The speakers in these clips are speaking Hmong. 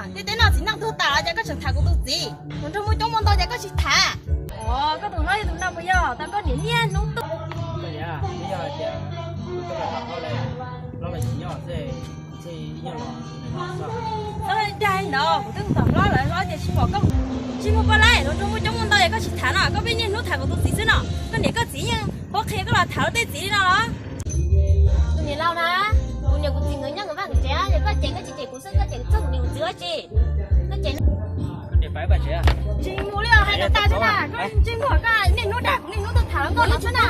Tej teb no txiv neej tuag tas los cas koj tseem tham kuv tus txiv? Hluas nraug muaj coob muaj ntau cas koj tsis tham? Os, koj tus hlob yog tus no puas yog tau koj niam niaj hnub tuaj? Koj niam, twb yog hais tias kuv twb los tom hlob lawm, hlob lawv tsis nyob xwb, kuv thiaj ib nyuag los. Txhob dag li ntawd, kuv twb mus tom hlob lawm, hlob tias tsis pom koj. Tsis muaj pab laib, hluas nraug muaj coob muaj ntau es koj tsis tham no, koj pheej niaj hnub tham kuv tus txiv xwb no. Koj niam koj txiv yeej paub qhia koj los tham luag tej txiv li no los? Tus niam laus na, kuv niam kuv txiv nkawd nyob nkawd vaj nkawd tsev, yog koj cem koj tsis cem kuv xwb, koj cem txog kuv niam kuv txiv ua tsi? Koj cem. Koj niam pab paj tsev. Ntsej muag li os, hais kom tas xwb na, koj ntsej muag koj niaj hnub dag kuv niaj hnub tuaj tham los nkauj no xwb na.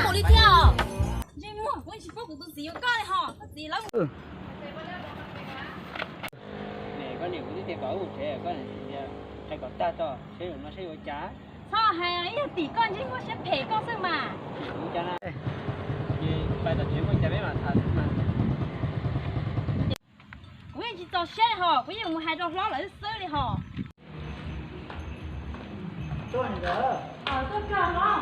Ntsej muag kuv tsis paub kuv tus txiv yuav koj li hos, koj txiv lawm. Koj niam kuv twb tias kom wb mus tsev, koj niam tias qhia kom tag tso, seb zaum no seb yuav ua cas. Txhob hais, ib yog tim koj ntsej muag siab phem koj xwb mas. Tim kuv cas na, pais tom tsev muaj cas peb mam tham xwb mas. Kuv yeej tsis txaus siab li hos, kuv yeej mus hais rau hlob lawv xwb li hos. Tuaj ntawd. Tuaj kawg hlob.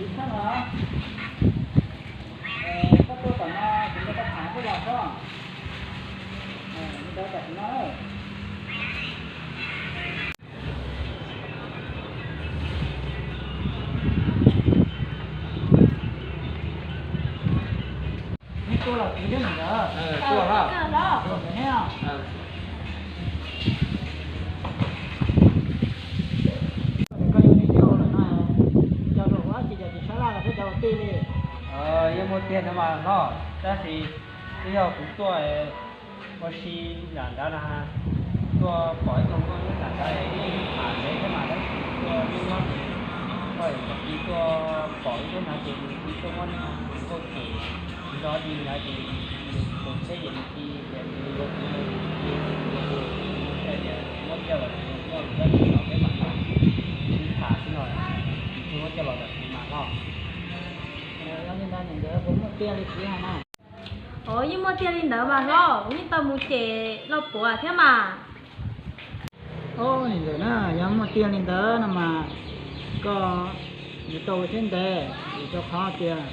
Kwv Pheej los, koj tuaj tom no kuv nrog koj tham xwb los sob. Li ntawd tam sim no. Neb tuaj los kwv thiab niam ntawd. Tuaj los. Tuaj ntawd neb. Koj yuav niam yau lawm no, cov hluas ua dab tsi ces tsis sab laj los peb cov ua tij li. Yeej muaj tiag no mas hlob, tab sis twb yog kuv tuaj ua si nram nrad no, tuaj pom ib tug nkauj nyob nram nrad, ib tham ntev thiab mas tab sis tuaj nyob nyob ko, nws cia li tuaj pom ib lub hnav ces nws cia li tuaj muab nkauj cem nrov dig nrad ces nws tus tsheb ces nws cia li tias nws yuav kuv, nws yuav kuv, nws tias muab coj los kuv muaj dab tsi los peb mam tham, sib tham xwb no, tsis muab coj los tam sim mas hlob. Yog li ntawd niam ntxawm puas muaj tiag li txiv hais na? Ov, yeej muaj tiag li ntawd mas hlob, kuv yeej tau mus cem Lauj Puav thiab mas. Ov, niam ntxawm na, yog muaj tiag li ntawd no mas koj yuav tau ua siab ntev, vim rau qhov tias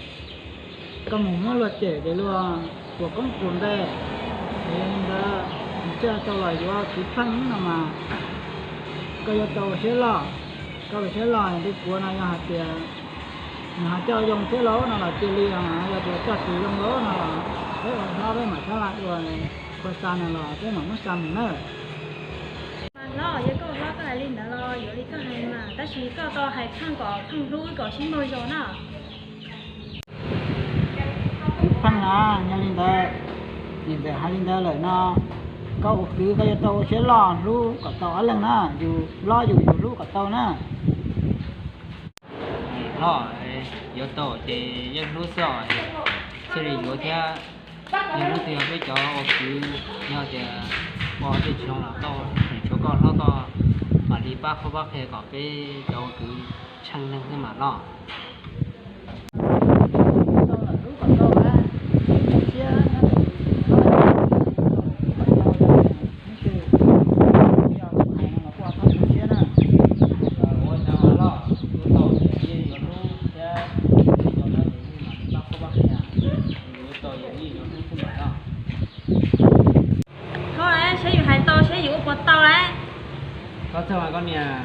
koj mus muab luag cem ces luag puas koob puas npe. Yog li ntawd, nws thiaj tau los yuav Kwv Pheej no mas koj yuav tau ua siab loj. Koj ua siab loj, tej puav no yog hais tias nws ho coj zoo thiab lauj no los cia li, yog tias coj tsis zoo lauj no los peb ua hlob peb mam sab laj dua, khuas xa no los peb mam muab xa mus nawb. Mas hlob, yog koj ua hlob koj hais li ntawd los yuav li koj hais mas, tab sis koj tau hais Pheej kom Pheej hlub kom sib npaug zoo na. Kwv Pheej na, yog li ntawd, niam ntxawm hais li ntawd lawm no, koj ua kwv koj yuav tau ua siab loj hlub kom tau ob leeg na, yus hlob yus yus hlub kom tau na. Hlob, yuav tau ces yeej hlub xwb os, thiaj li yuav thiab. Yog hnub twg yog peb cov ua kwv yog tias ua tej tsis zoo los koj, tshuav koj hlob koj mam li pab qhuab pab qhia kom peb cov ua kwv tsheej neeg xwb mas hlob. Koj saib yus hais tau saib yus ua puas tau lawm. Koj txawj mas koj niam,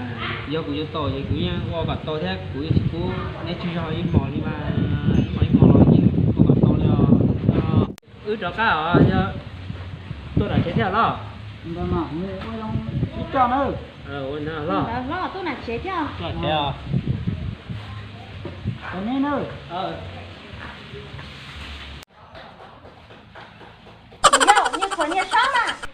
yog kuv yuav tau ces kuv yeej ua kom tau thiab kuv yeej tsis pub neb tsis zog ib hmos li mas, ib hmos ib hmos los yeej ua kom tau li os. Wb rov qab os, yog tuaj nram tsev thiab los? Ib co na. Tuaj nram tsev thiab. Neb na. Niag Sab mas,